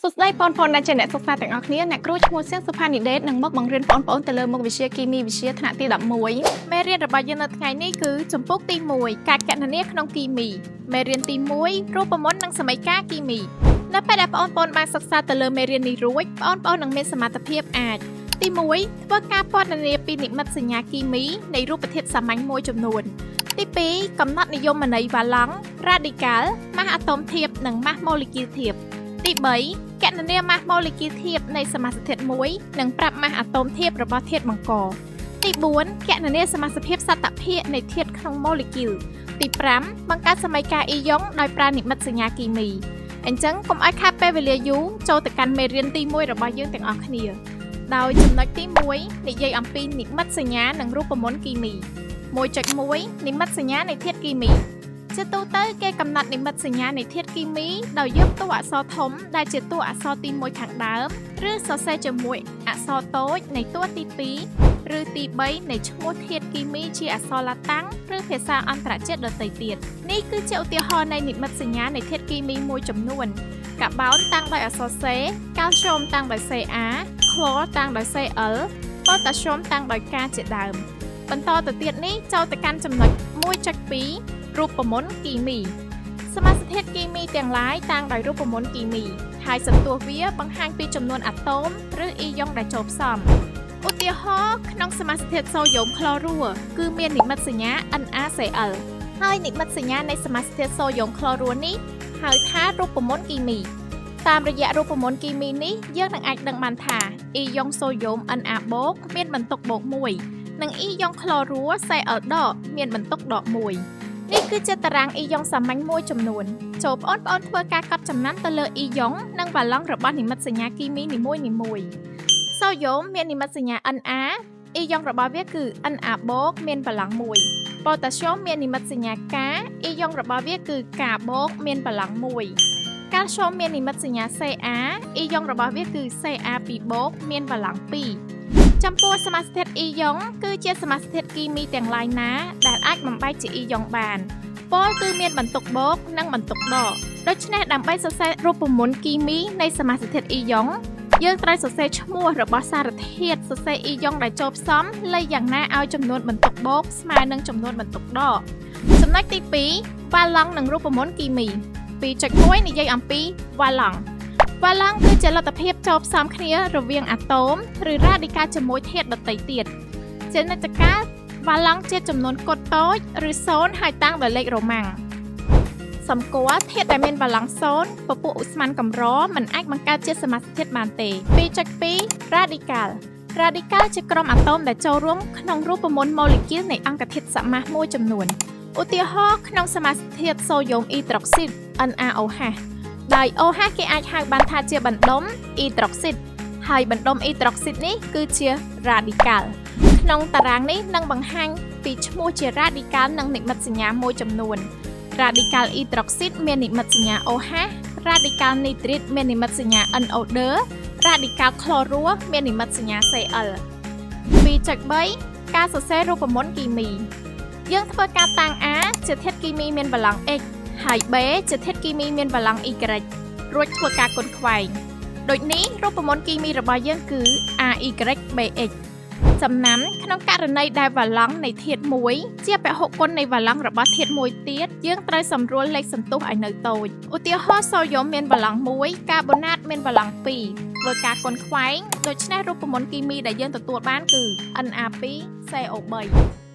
សួស្តីបងប្អូនដែលជាអ្នកសិក្សាទាំងអស់គ្នាអ្នកគ្រូឈ្មោះសៀងសុផានីដេតនឹងមកបង្រៀនបងប្អូនទៅលើមុខវិជ្ជាគីមីវិទ្យាថ្នាក់ទី11 មេរៀនរបស់យើងនៅថ្ងៃនេះគឺជំពូកទី1ការគណនាក្នុងគីមីមេរៀនទី1រូបមន្តនិងសមីការគីមីនៅពេលដែលបងប្អូនបានសិក្សាទៅលើមេរៀននេះរួចបងប្អូននឹងមានសមត្ថភាពអាចទី1ធ្វើការពណ៌នាពីនិមិត្តសញ្ញាគីមីនៃរូបធាតុសាមញ្ញមួយចំនួនទី2កំណត់និយមន័យវ៉ាឡង់រ៉ាឌីកាល់ម៉ាសអាតូមធាបនិងម៉ាសម៉ូលេគុលធាបទី3គណនាម៉ាសម៉ូលេគុលធាបនៃសមាសធាតុមួយនិងប្រាប់ម៉ាសអាតូមធាបរបស់ធាតុបង្កទី4គណនាសមាសភាពសតភាគនៃធាតុក្នុងម៉ូលេគុលទី5បង្កើតសមីការអ៊ីយ៉ុងដោយប្រើនិមិត្តសញ្ញាគីមីអញ្ចឹងកុំឲ្យខាតពេលវេលាយូរចូលទៅកាន់មេរៀនទី1របស់យើងទាំងអស់គ្នាដោយចំណុចទី1និយាយអំពីនិមិត្តសញ្ញានិងរូបមន្តគីមី1.1និមិត្តសញ្ញានៃធាតុគីមីជាទូទៅគេកំណត់និមិត្តសញ្ញានៃធាតុគីមីដោយយកតួអក្សរធំដែលជាតួអក្សរទី1ខាងដើមឬសរសេរជាមួយអក្សរតូចនៃតួទី2ឬទី3នៃឈ្មោះធាតុគីមីជាអក្សរឡាតាំងឬភាសាអន្តរជាតិដទៃទៀតនេះគឺជាឧទាហរណ៍នៃនិមិត្តសញ្ញានៃធាតុគីមីមួយចំនួនកាបូនតាំងដោយអក្សរ C កាល់ស្យូមតាំងដោយ Ca ក្លរតាំងដោយ Cl ប៉ូតាស្យូមតាំងដោយ K ជាដើមបន្តទៅទៀតនេះចូលទៅកាន់ចំណុច 1.2 រូបមន្តគីមីសមាសធាតុគីមីទាំងឡាយតាំងដោយរូបមន្តគីមីហើយសន្ទស្សន៍វាបង្ហាញពីចំនួនអាតូមឬអ៊ីយ៉ុងដែលចូលផ្សំឧទាហរណ៍ក្នុងសមាសធាតុសូដ្យូមក្លរូគឺមាននិមិត្តសញ្ញា NaCl ហើយនិមិត្តសញ្ញានៃសមាសធាតុសូដ្យូមក្លរូនេះហៅថារូបមន្តគីមីតាមរយៈរូបមន្តគីមីនេះយើងនឹងអាចដឹងបានថាអ៊ីយ៉ុងសូដ្យូម Na បូកមានបន្ទុកបូក1និងអ៊ីយ៉ុងក្លរូ Cl ដកមានបន្ទុកដក1នេះគឺជាតារាងអ៊ីយ៉ុងសាមញ្ញមួយចំនួនចូលបងប្អូនធ្វើការកត់ចំណាំទៅលើអ៊ីយ៉ុងនិងវ៉ាឡង់របស់និមិត្តសញ្ញាគីមីនីមួយៗសូដ្យូមមាននិមិត្តសញ្ញា Na អ៊ីយ៉ុងរបស់វាគឺ Na បូកមានវ៉ាឡង់1ប៉ូតាស្យូមមាននិមិត្តសញ្ញា K អ៊ីយ៉ុងរបស់វាគឺ K បូកមានវ៉ាឡង់1កាល់ស្យូមមាននិមិត្តសញ្ញា Ca អ៊ីយ៉ុងរបស់វាគឺ Ca2 បូកមានវ៉ាឡង់2ចំពោះសមាសធាតុអ៊ីយ៉ុងគឺជាសមាសធាតុគីមីទាំងឡាយណាដែលអាចបំបែកជាអ៊ីយ៉ុងបានពោលគឺមានបន្ទុកបូកនិងបន្ទុកដកដូច្នេះដើម្បីសរសេររូបមន្តគីមីនៃសមាសធាតុអ៊ីយ៉ុងយើងត្រូវសរសេរឈ្មោះរបស់សារធាតុសរសេរអ៊ីយ៉ុងដែលចូលផ្សំលៃយ៉ាងណាឲ្យចំនួនបន្ទុកបូកស្មើនឹងចំនួនបន្ទុកដកចំណុចទី2វ៉ាឡង់និងរូបមន្តគីមី 2.1 និយាយអំពីវ៉ាឡង់វ៉ាឡង់គឺជាលទ្ធភាពចូលផ្សំគ្នារវាងអាតូមឬរ៉ាឌីកាល់ជាមួយធាតុដទៃទៀតជានិច្ចកាលវ៉ាឡង់ជាចំនួនគត់តូចឬ0ហើយតាំងដោយលេខរ៉ូម៉ាំងសម្គាល់ធាតុដែលមានវ៉ាឡង់0ពពួកឧស្ម័នកម្រមិនអាចបង្កើតជាសមាសធាតុបានទេ 2.2 រ៉ាឌីកាល់រ៉ាឌីកាល់ជាក្រុមអាតូមដែលចូលរួមក្នុងរូបមន្តម៉ូលេគុលនៃអង្គធាតុសមាសមួយចំនួនឧទាហរណ៍ក្នុងសមាសធាតុសូដ្យូមអ៊ីដ្រុកស៊ីត NaOH ដោយ OH គេអាចហៅបានថាជាបណ្ដុំអ៊ីដ្រុកស៊ីតហើយបណ្ដុំអ៊ីដ្រុកស៊ីតនេះគឺជារ៉ាឌីកាល់ក្នុងតារាងនេះនឹងបង្ហាញពីឈ្មោះជារ៉ាឌីកាល់និងនិមិត្តសញ្ញាមួយចំនួនរ៉ាឌីកាល់អ៊ីដ្រុកស៊ីតមាននិមិត្តសញ្ញា OH រ៉ាឌីកាល់នីត្រីតមាននិមិត្តសញ្ញា NO2 រ៉ាឌីកាល់ក្លរូមាននិមិត្តសញ្ញា Cl 2.3 ការសរសេររូបមន្តគីមីយើងធ្វើការតាំង A ជាធាតុគីមីមានវ៉ាឡង់ X ហើយ B ជាធាតុគីមីមានវ៉ាឡង់ Y រួចធ្វើការគុណខ្វែងដូចនេះរូបមន្តគីមីរបស់យើងគឺ AYBX ចំណាំក្នុងករណីដែលវ៉ាឡង់នៃធាតុមួយជាពហុគុណនៃវ៉ាឡង់របស់ធាតុមួយទៀតយើងត្រូវសម្រួលលេខសន្ទុះឲ្យនៅតូចឧទាហរណ៍សូដ្យូមមានវ៉ាឡង់1កាបូណាតមានវ៉ាឡង់2ធ្វើការគុណខ្វែងដូច្នេះរូបមន្តគីមីដែលយើងទទួលបានគឺ Na2CO3